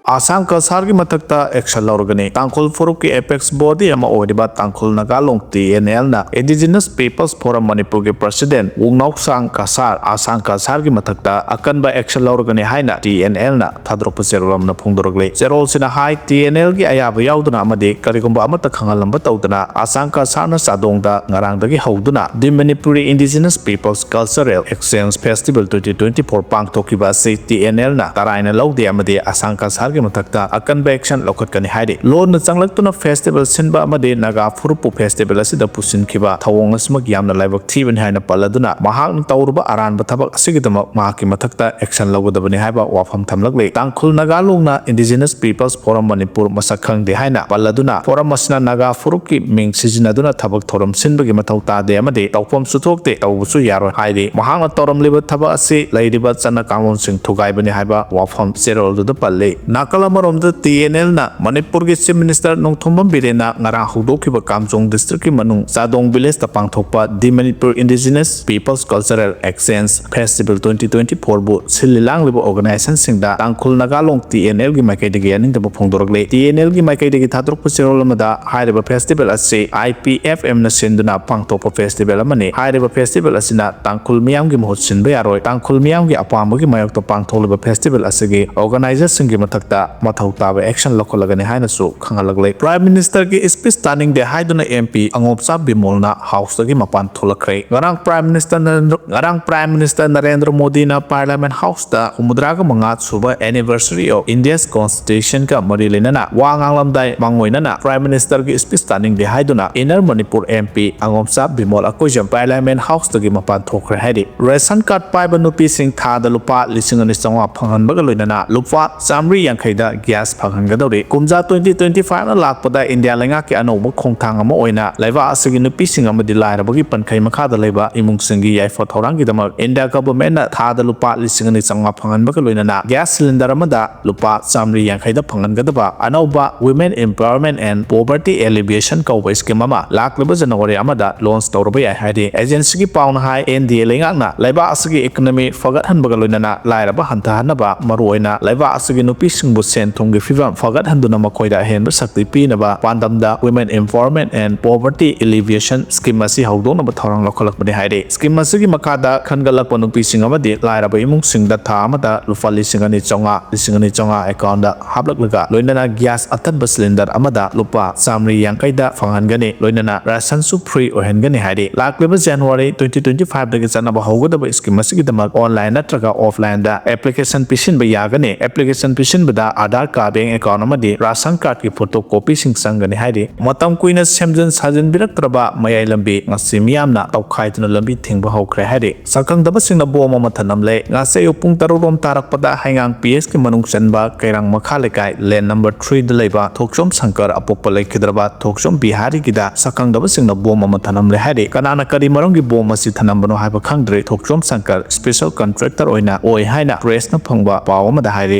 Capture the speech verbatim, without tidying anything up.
ꯑꯁꯥꯝ ꯀꯁꯥꯔꯒꯤ ꯃꯊꯛꯇ action ꯂꯧꯔꯒꯅꯤ꯫ ꯇꯥꯡꯈꯨꯜ ꯐꯨꯔꯨꯞꯀꯤ apex body ꯑꯃ ꯑꯣꯏꯔꯤꯕ ꯇꯥꯡꯈꯨꯜ ꯅꯥꯒꯥ ꯂꯣꯡ, T N L ꯅ Indigenous People's Forum ꯃꯅꯤꯄꯨꯔꯒꯤ president ꯋꯨꯡꯅꯥꯎꯁꯥꯡ ꯀꯁꯥꯔ, ꯑꯁꯥꯝ ꯀꯁꯥꯔꯒꯤ ꯃꯊꯛꯇ ꯑꯀꯟꯕ action ꯂꯧꯔꯒꯅꯤ ꯍꯥꯏꯅ T N L ꯅ ꯊꯥꯗꯣꯔꯛꯄ ꯆꯦꯔꯣꯜ ꯑꯃꯅ ꯐꯣꯡꯗꯣꯔꯛꯂꯤ꯫ ꯆꯦꯔꯣꯜꯁꯤꯅ ꯍꯥꯏ, T N L ꯒꯤ ꯑꯌꯥꯕ ꯌꯥꯎꯗꯅ ꯑꯃꯗꯤ ꯀꯔꯤꯒꯨꯝꯕ ꯑꯃꯠꯇ ꯈꯪꯍꯜꯂꯝꯕ ꯇꯧꯗꯅ ꯑꯁꯥꯝ ꯀꯁꯥꯔꯅ ꯆꯥꯗꯣꯡꯗ ꯉꯔꯥꯡꯗꯒꯤ ꯍꯧꯗꯨꯅ The Manipuri Indigenous People's Cultural Exchange Festival twenty twenty-four ꯄꯥꯡꯊꯣꯛꯈꯤꯕ ꯑꯁꯤ T N L ꯅ ꯇꯔꯥꯏꯅ ꯂꯧꯗꯦ ꯑꯃꯗꯤ ꯑꯁꯥꯝ ꯀꯁꯥꯔꯒꯤ ꯃꯊꯛꯇ ꯑꯀꯟꯕ action ꯂꯧꯈꯠꯀꯅꯤ ꯍꯥꯏꯔꯤ꯫ ꯂꯣꯟꯅ ꯆꯪꯂꯛꯇꯨꯅ festival ꯁꯤꯟꯕ ꯑꯃꯗꯤ ꯅꯥꯒꯥ ꯐꯨꯔꯨꯞꯄꯨ festival ꯑꯁꯤꯗ ꯄꯨꯁꯤꯟꯈꯤꯕ ꯊꯧꯑꯣꯡ ꯑꯁꯤꯃꯛ ꯌꯥꯝꯅ ꯂꯥꯏꯕꯛ ꯊꯤꯕꯅꯤ ꯍꯥꯏꯅ ꯄꯜꯂꯗꯨꯅ ꯃꯍꯥꯛꯅ ꯇꯧꯔꯨꯕ ꯑꯔꯥꯟꯕ ꯊꯕꯛ ꯑꯁꯤꯒꯤꯗꯃꯛ ꯃꯍꯥꯛꯀꯤ ꯃꯊꯛꯇ action ꯂꯧꯒꯗꯕꯅꯤ ꯍꯥꯏꯕ ꯋꯥꯐꯝ ꯊꯝꯂꯛꯂꯤ꯫ ꯇꯥꯡꯈꯨꯜ Naga ꯂꯣꯡꯅ Indigenous People's Forum Manipur ꯃꯁꯛ ꯈꯪꯗꯦ ꯍꯥꯏꯅ ꯄꯜꯂꯗꯨꯅ forum ꯑꯁꯤꯅ ꯅꯥꯒꯥ ꯐꯨꯔꯨꯞꯀꯤ ꯃꯤꯡ ꯁꯤꯖꯤꯟꯅꯗꯨꯅ ꯊꯕꯛ ꯊꯧꯔꯝ ꯁꯤꯟꯕꯒꯤ ꯃꯊꯧ ꯇꯥꯗꯦ ꯑꯃꯗꯤ ꯇꯧꯐꯝꯁꯨ ꯊꯣꯛꯇꯦ, ꯇꯧꯕꯁꯨ ꯌꯥꯔꯣꯏ ꯍꯥꯏꯔꯤ꯫ ꯃꯍꯥꯛꯅ ꯇꯧꯔꯝꯂꯤꯕ ꯊꯕꯛ ꯑꯁꯤ ꯂꯩꯔꯤꯕ ꯆꯠꯅ ꯀꯥꯡꯂꯣꯟꯁꯤꯡ ꯊꯨꯒꯥꯏꯕꯅꯤ ꯍꯥꯏꯕ ꯋꯥꯐꯝ ꯆꯦꯔꯣꯜꯗꯨꯗ ꯄꯜꯂꯤ꯫ ꯅꯥꯀꯜ ꯑꯃꯔꯣꯝꯗ T N L ꯅ ꯃꯅꯤꯄꯨꯔꯒꯤ Chief Minister ꯅꯣꯡꯊꯣꯝꯕꯝ ꯕꯤꯔꯦꯟꯅ ꯉꯔꯥꯡ ꯍꯧꯗꯣꯛꯈꯤꯕ ꯀꯥꯝꯖꯣꯡ district ꯀꯤ ꯃꯅꯨꯡ ꯆꯥꯗꯣꯡ village ꯇ ꯄꯥꯡꯊꯣꯛꯄ The Manipur Indigenous People's Cultural Exchange Festival twenty twenty-four ꯕꯨ ꯁꯤꯜꯂꯤ ꯂꯥꯡꯂꯤꯕ organization ꯁꯤꯡꯗ ꯇꯥꯡꯈꯨꯜ ꯅꯥꯒꯥ ꯂꯣꯡ T N L ꯒꯤ ꯃꯥꯏꯀꯩꯗꯒꯤ ꯌꯥꯅꯤꯡꯗꯕ ꯐꯣꯡꯗꯣꯔꯛꯂꯤ꯫ T N L ꯒꯤ ꯃꯥꯏꯀꯩꯗꯒꯤ ꯊꯥꯗꯣꯔꯛꯄ ꯆꯦꯔꯣꯜ ꯑꯃꯗ ꯍꯥꯏꯔꯤꯕ festival ꯑꯁꯤ I P F M ꯅ ꯁꯤꯟꯗꯨꯅ ꯄꯥꯡꯊꯣꯛꯄ festival ꯑꯃꯅꯤ꯫ ꯍꯥꯏꯔꯤꯕ festival ꯑꯁꯤꯅ ꯇꯥꯡꯈꯨꯜ ꯃꯤꯌꯥꯝꯒꯤ ꯃꯍꯨꯠ ꯁꯤꯟꯕ ꯌꯥꯔꯣꯏ꯫ ꯇꯥꯡꯈꯨꯜ ꯃꯤꯌꯥꯝꯒꯤ ꯑꯄꯥꯝꯕꯒꯤ ꯃꯥꯌꯣꯛꯇ ꯄꯥꯡꯊꯣꯛꯂꯤꯕ festival ꯑꯁꯤꯒꯤ organizer ꯁꯤꯡꯒꯤ ꯃꯊꯛꯇ ꯃꯊꯧ ꯇꯥꯕ action ꯂꯧꯈꯠꯂꯒꯅꯤ ꯍꯥꯏꯅꯁꯨ ꯈꯪꯍꯜꯂꯛꯂꯦ꯫ Prime Minister ꯒꯤ speech ꯇꯥꯅꯤꯡꯗꯦ ꯍꯥꯏꯗꯨꯅ M P ꯑꯉꯣꯝꯆꯥ ꯕꯤꯃꯣꯜꯅ House ꯇꯒꯤ ꯃꯄꯥꯟ ꯊꯣꯛꯂꯛꯈ꯭ꯔꯦ꯫ ꯉꯔꯥꯡ Prime Minister ꯅꯔꯦꯟꯗ꯭ꯔ, ꯉꯔꯥꯡ Prime Minister ꯅꯔꯦꯟꯗ꯭ꯔ ꯃꯣꯗꯤꯅ Parliament House ꯇ ꯍꯨꯝꯐꯨꯇꯔꯥꯒ ꯃꯉꯥ ꯁꯨꯕ anniversary of India's Constitution ꯒ ꯃꯔꯤ ꯂꯩꯅꯅ ꯋꯥ ꯉꯥꯡꯂꯝꯗꯥꯏ ꯃꯥꯡꯑꯣꯏꯅꯅ Prime Minister ꯒꯤ speech ꯇꯥꯅꯤꯡꯗꯦ ꯍꯥꯏꯗꯨꯅ Inner Manipur M P ꯑꯉꯣꯝꯆꯥ Bimol Akoijam Parliament House ꯇꯒꯤ ꯃꯄꯥꯟ ꯊꯣꯛꯈ꯭ꯔꯦ ꯍꯥꯏꯔꯤ꯫ Ration card ꯄꯥꯏꯕ ꯅꯨꯄꯤꯁꯤꯡ ꯊꯥꯗ ꯂꯨꯄꯥ ꯂꯤꯁꯤꯡ ꯑꯅꯤ ꯆꯥꯝꯃꯉꯥ ꯐꯪꯍꯟꯕꯒ ꯂꯣꯏꯅꯅ ꯂꯨꯄꯥ ꯆꯥꯃꯔꯤ ꯌꯥꯡꯈꯩꯗ gas ꯐꯪꯍꯟꯒꯗꯧꯔꯤ꯫ ꯀꯨꯝꯖꯥ twenty twenty-five ꯅ ꯂꯥꯛꯄꯗ ꯏꯟꯗꯤꯌꯥ ꯂꯩꯉꯥꯛꯀꯤ ꯑꯅꯧꯕ ꯈꯣꯡꯊꯥꯡ ꯑꯃ ꯑꯣꯏꯅ ꯂꯩꯕꯥꯛ ꯑꯁꯤꯒꯤ ꯅꯨꯄꯤꯁꯤꯡ ꯑꯃꯗꯤ ꯂꯥꯏꯔꯕꯒꯤ ꯄꯟꯈꯩ ꯃꯈꯥꯗ ꯂꯩꯕ ꯏꯃꯨꯡꯁꯤꯡꯒꯤ ꯌꯥꯏꯐ ꯊꯧꯔꯥꯡꯒꯤꯗꯃꯛ ꯏꯟꯗꯤꯌꯥ government ꯅ ꯊꯥꯗ ꯂꯨꯄꯥ ꯂꯤꯁꯤꯡ ꯑꯅꯤ ꯆꯥꯝꯃꯉꯥ ꯐꯪꯍꯟꯕꯒ ꯂꯣꯏꯅꯅ gas cylinder ꯑꯃꯗ ꯂꯨꯄꯥ ꯆꯥꯃꯔꯤ ꯌꯥꯡꯈꯩꯗ ꯐꯪꯍꯟꯒꯗꯕ ꯑꯅꯧꯕ Women Empowerment and Poverty Alleviation ꯀꯧꯕ scheme ꯑꯃ ꯂꯥꯛꯂꯤꯕ January ꯑꯃꯗ launch ꯇꯧꯔꯕ ꯌꯥꯏ ꯍꯥꯏꯔꯤ꯫ Agency ꯒꯤ ꯄꯥꯎꯅ ꯍꯥꯏ, N D A ꯂꯩꯉꯥꯛꯅ ꯂꯩꯕꯥꯛ ꯑꯁꯤꯒꯤ economy ꯐꯒꯠꯍꯟꯕꯒ ꯂꯣꯏꯅꯅ ꯂꯥꯏꯔꯕ ꯍꯟꯊꯍꯟꯅꯕ, ꯃꯔꯨꯑꯣꯏꯅ ꯂꯩꯕꯥꯛ ꯑꯁꯤꯒꯤ ꯅꯨꯄꯤꯁꯤꯡ ꯕꯨ ꯁꯦꯟ ꯊꯨꯝꯒꯤ ꯐꯤꯕꯝ ꯐꯒꯠꯍꯟꯗꯨꯅ ꯃꯈꯣꯏꯗ ꯑꯍꯦꯟꯕ ꯁꯛꯇꯤ ꯄꯤꯅꯕ ꯄꯥꯟꯗꯝꯗ Women Empowerment and Poverty Alleviation Scheme ꯑꯁꯤ ꯍꯧꯗꯣꯛꯅꯕ ꯊꯧꯔꯥꯡ ꯂꯧꯈꯠꯂꯛꯄꯅꯤ ꯍꯥꯏꯔꯤ꯫ Scheme ꯑꯁꯤꯒꯤ ꯃꯈꯥꯗ ꯈꯟꯒꯠꯂꯛꯄ ꯅꯨꯄꯤꯁꯤꯡ ꯑꯃꯗꯤ ꯂꯥꯏꯔꯕ ꯏꯃꯨꯡꯁꯤꯡꯗ ꯊꯥ ꯑꯃꯗ ꯂꯨꯄꯥ ꯂꯤꯁꯤꯡ ꯑꯅꯤ ꯆꯥꯝꯃꯉꯥ, ꯂꯤꯁꯤꯡ ꯑꯅꯤ ꯆꯥꯝꯃꯉꯥ account ꯗ ꯍꯥꯞꯂꯛꯂꯒ, ꯂꯣꯏꯅꯅ gas ꯑꯊꯟꯕ cylinder ꯑꯃꯗ ꯂꯨꯄꯥ ꯆꯥꯃꯔꯤ ꯌꯥꯡꯈꯩꯗ ꯐꯪꯍꯟꯒꯅꯤ, ꯂꯣꯏꯅꯅ ration ꯁꯨ free ꯑꯣꯏꯍꯟꯒꯅꯤ ꯍꯥꯏꯔꯤ꯫ ꯂꯥꯛꯂꯤꯕ January twenty twenty five ꯗꯒꯤ ꯆꯠꯅꯕ ꯍꯧꯒꯗꯕ scheme ꯑꯁꯤꯒꯤꯗꯃꯛ online ꯅꯠꯇ꯭ꯔꯒ offline ꯗ application ꯄꯤꯁꯤꯟꯕ ꯌꯥꯒꯅꯤ꯫ Application ꯄꯤꯁꯤꯟꯕꯗ Aadhaar card, bank account ꯑꯃꯗꯤ ration card ꯀꯤ photocopy ꯁꯤꯡ ꯆꯪꯒꯅꯤ ꯍꯥꯏꯔꯤ꯫ ꯃꯇꯝ ꯀꯨꯏꯅ ꯁꯦꯝꯖꯤꯟ ꯁꯥꯖꯤꯟꯕꯤꯔꯛꯇ꯭ꯔꯕ ꯃꯌꯥꯏ ꯂꯝꯕꯤ ꯉꯁꯤ ꯃꯤꯌꯥꯝꯅ ꯇꯧꯈꯥꯏꯗꯨꯅ ꯂꯝꯕꯤ ꯊꯤꯡꯕ ꯍꯧꯈ꯭ꯔꯦ ꯍꯥꯏꯔꯤ꯫ ꯁꯛꯈꯪꯗꯕꯁꯤꯡꯅ ꯕꯣꯝ ꯑꯃ ꯊꯅꯝꯂꯦ꯫ ꯉꯁꯤ ꯑꯌꯨꯛ ꯄꯨꯡ ꯇꯔꯨꯛ ꯔꯣꯝ ꯇꯥꯔꯛꯄꯗ ꯍꯩꯉꯥꯡ P H ꯀꯤ ꯃꯅꯨꯡ ꯆꯟꯕ ꯀꯩꯔꯥꯡ ꯃꯈꯥ ꯂꯩꯀꯥꯏ lane number three ꯗ ꯂꯩꯕ ꯊꯣꯛꯆꯣꯝ ꯁꯪꯀꯔ ꯑꯄꯣꯛꯄ ꯂꯩꯈꯤꯗ꯭ꯔꯕ ꯊꯣꯛꯆꯣꯝ ꯕꯤꯍꯥꯔꯤꯒꯤꯗ ꯁꯛꯈꯪꯗꯕꯁꯤꯡꯅ ꯕꯣꯝ ꯑꯃ ꯊꯅꯝꯂꯦ ꯍꯥꯏꯔꯤ꯫ ꯀꯅꯥꯅ ꯀꯔꯤ ꯃꯔꯝꯒꯤ ꯕꯣꯝ ꯑꯁꯤ ꯊꯅꯝꯕꯅꯣ ꯍꯥꯏꯕ ꯈꯪꯗ꯭ꯔꯤ꯫ ꯊꯣꯛꯆꯣꯝ ꯁꯪꯀꯔ special contractor ꯑꯣꯏꯅ ꯑꯣꯏ ꯍꯥꯏꯅ press ꯅ ꯐꯪꯕ ꯄꯥꯎ ꯑꯃꯗ ꯍꯥꯏꯔꯤ꯫